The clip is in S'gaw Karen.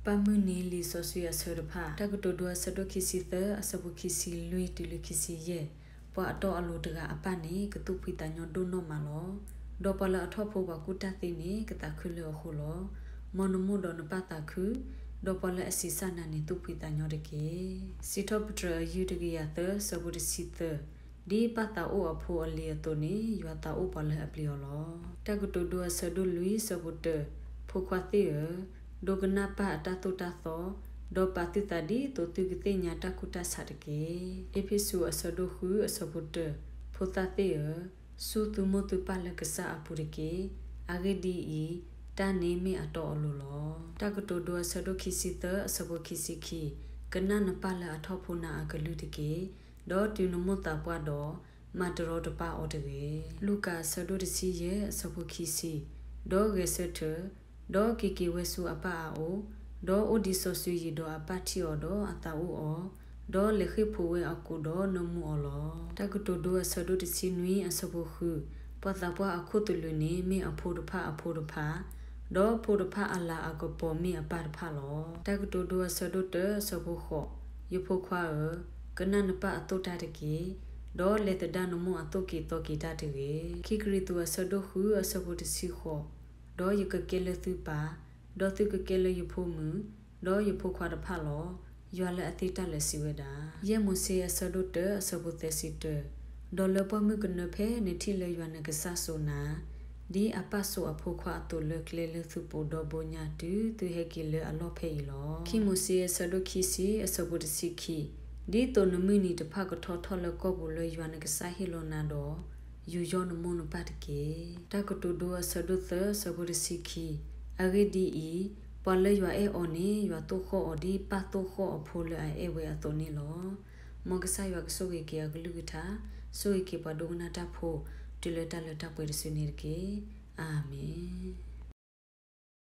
ပၢ်မုၢ်နံၤလံာ်စီဆှံအဆၢတဖၣ်, တၢ်ကတိၤဒိအဆၢဒိၣ်ခံဆံသၢ အဆၢဖိခံဆံလွံၢ်တုၤလၢခံဆံယဲၢ်, ပှၤအတီအလိၤတဂၤအပၢ်န့ၣ် ကသူၣ်ဖှံသးညီဒိၣ်နီၢ်မးလီၤ. ဒီးပှၤလၢအထီၣ်ဖိပှၤကူၣ်တၢ်သ့န့ၣ် ကသးခုလၢအဃိလီၤ. မ်နမိၢ်ဒီးနပၢ်သးခု, ဒီးပှၤလၢအဆံးစၢ်နၤန့ၣ် သူၣ်ဖှံသးညီတက့ၢ်. စံးထီၣ်ပတြၢၤအယုၢ်တကယၤသၢ အဆၢဖိတဆံသၢ, ဒ်ပၢ်သးအိၣ်အဖိအလံၤအသိးန့ၣ် ယွၤသးအိၣ်ပှၤလၢအပျံၤအီၤလီၤ. တၢ်ကတိၤဒိအဆၢဒိၣ်လွံၢ် အဆၢဖိတၢ, ဖိခွါသ့ၣ်ဧၢ, ဒိကနၣ်ပၢ်အတၢ်သိၣ်တၢ်သီ, ဒီးပာ်သုသးဒ်သိးသုကသ့ၣ်ညါတၢ်ကူၣ်တၢ်ဆးတက့ၢ်. အ့းဖ့းစူးအဆၢဒိၣ်ဃု အဆၢဖိတၢ, ဖိသၣ်သ့ၣ်ဧၢ, စူၢ်သုမိၢ်သုပၢ်လၢကစၢ်အပူၤတက့ၢ်. အဂ့ၢ်ဒ်အံၤ, တၢ်န့ၣ်မ့ၢ်အတီအလိၤလီၤ. တၢ်ကတိၤဒိအဆၢဒိၣ်ခံဆံသၢ အဆၢဖိခံဆံခံ, ကနၣ်နပၢ်လၢအထီၣ်ဖိနၤအကလုၢ်တက့ၢ်. ဒီးတုၤနမိၢ်သးပှၢ်ဒီး, မၤတရီတပါအီၤတဂ့ၤ. လူၤကၣ်အဆၢဒိၣ်တဆံယဲၢ် အဆၢဖိခံဆံ, ဒီးဂဲၤဆၢထၢၣ်, ဒီးက့ၤက့ၤဝဲဆူအပၢ်အအိၣ်, ဒီးအိၣ်ဒံးစီၤစုၤယံၤဒီးအပၢ်ထံၣ်အီၤဒီးအသးအိၣ်အီၤ, ဒီးလဲၤဃ့ၢ်ဖှိးဝဲအကိာ်ဒီးနၢမူအီၤလီၤ. တၢ်ကတိၤဒိအဆၢဒိၣ်တဆံနွံ အဆၢဖိဃု, ပှၤသးပှၢ်အခိၣ်သလုးန့ၣ် မ့ၢ်အဖိတဖၣ်အဖိတဖၣ်, ဒီးဖိတဖၣ်အလၤအကပီၤမ့ၢ်အပၢ်တဖၣ်လီၤ. တၢ်ကတိၤဒိအဆၢဒိၣ်တၢ အဆၢဖိဃိး, ယဖိခွါဧၢ, ကနၣ်နပၢ်အသိၣ်တၢ်တက့ၢ်, ဒီးလဲၤသဒၣ်နမိၢ်အသိၣ်က့ၤသီက့ၤတၢ်တဂ့ၤ. ခံကရံၣ်သူးအဆၢဒိၣ်ဃု အဆၢဖိတဆံဃိး, ဒီးယကကဲလၢသုပၢ်, ဒီးသုကကဲလၢယဖိမုၣ်, ဒီးယဖိခွါတဖၣ်လီၤ. ယွၤလၢအသ့တၢ်လၢာ်စံးဝဲဒၣ်. ယဲၢ်မိၤၡ့အဆၢဒိၣ်တၢ အဆၢဖိသၢဆံတၢ, ဒီးလၢပှၢ်မုၢ်ကနၢဖဲနထံၣ်လၢယွၤနကစၢ်စိၤနၤ, ဒ်အပၢ်စိၤအဖိခွါအသိးလၢကျဲလၢသုပူၤဒီဘိညါတုၤသုဟဲက့ၤလၢအလီၢ်ဖဲအံၤလီၤ. ခံမိၤၡ့အဆၢဒိၣ်ခံဆံ အဆၢဖိတဆံခံ, ဒ်သိးနမုၢ်နံၤတဖၣ်ကထီထီၣ်လၢကီၢ်ပူၤလၢယွၤနကစၢ်ဟ့ၣ်လီၤနၤဒီး, ယူးယီၣ်နမိၢ်နပၢ်တက့ၢ်. တၢ်ကတိၤဒိအဆၢဒိၣ်သၢ အဆၢဖိတဆံခံ, အဂ့ၢ်ဒ်အံၤ, ပှၤလၢယွၤအဲၣ်အီၤန့ၣ် ယွၤသိၣ်ဃီၣ်အီၤဒ်ပၢ်သိၣ်ဃီၣ်အဖိလၢအအဲၣ်ဝဲအသိးန့ၣ်လီၤ. မ်ကစၢ်ယွၤကဆိၣ်ဂ့ၤက့ၤအကလုၢ်ကထါ, ဆိၣ်ဂ့ၤက့ၤပှၤဒိကနၣ်တၢ်ဖိ, တုၤလၢတၢ်လၢတၢ်ပှဲၤတစုန့ၣ်တက့ၢ်. အၤမ့ၣ်.